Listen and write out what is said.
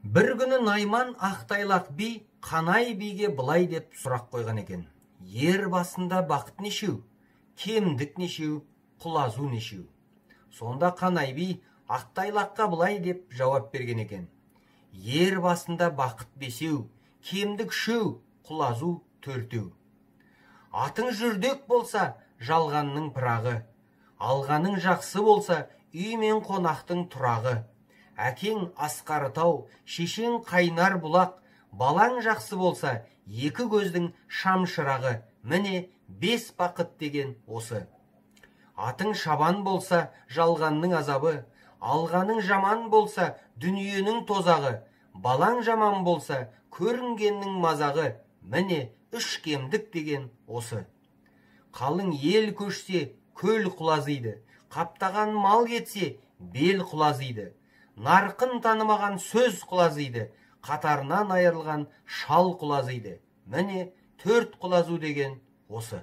Бір күні Найман Ақтайлақ би Қанай биге былай деп сұрақ қойған екен. Ер басында бақыт нешеу, кемдік нешеу, құлазу нешеу? Сонда Қанай би Ақтайлаққа былай деп жауап берген екен. Ер басында бақыт бесеу, кемдік үшеу, құлазу төртеу. Атың жүрдек болса, жалғанның пырағы, алғаның жақсы болса, үй мен қонақтың тұрағы. Әкең асқар тау, шешең қайнар бұлақ, балаң жақсы болса, екі көздің шамшырағы. Міне бес бақыт деген осы. Атың шабан болса, жалғанның азабы, алғаның жаман болса, дүниенің тозағы, балаң жаман болса, көрінгеннің мазағы. Міне үш кемдік деген осы. Қалың ел көшсе, көл құлазиды, қаптаған мал кетсе, бел құлазиды. Нарқын танымаған сөз құлазиды, қатарынан айырылған шал құлазиды. Міне төрт құлазу деген осы.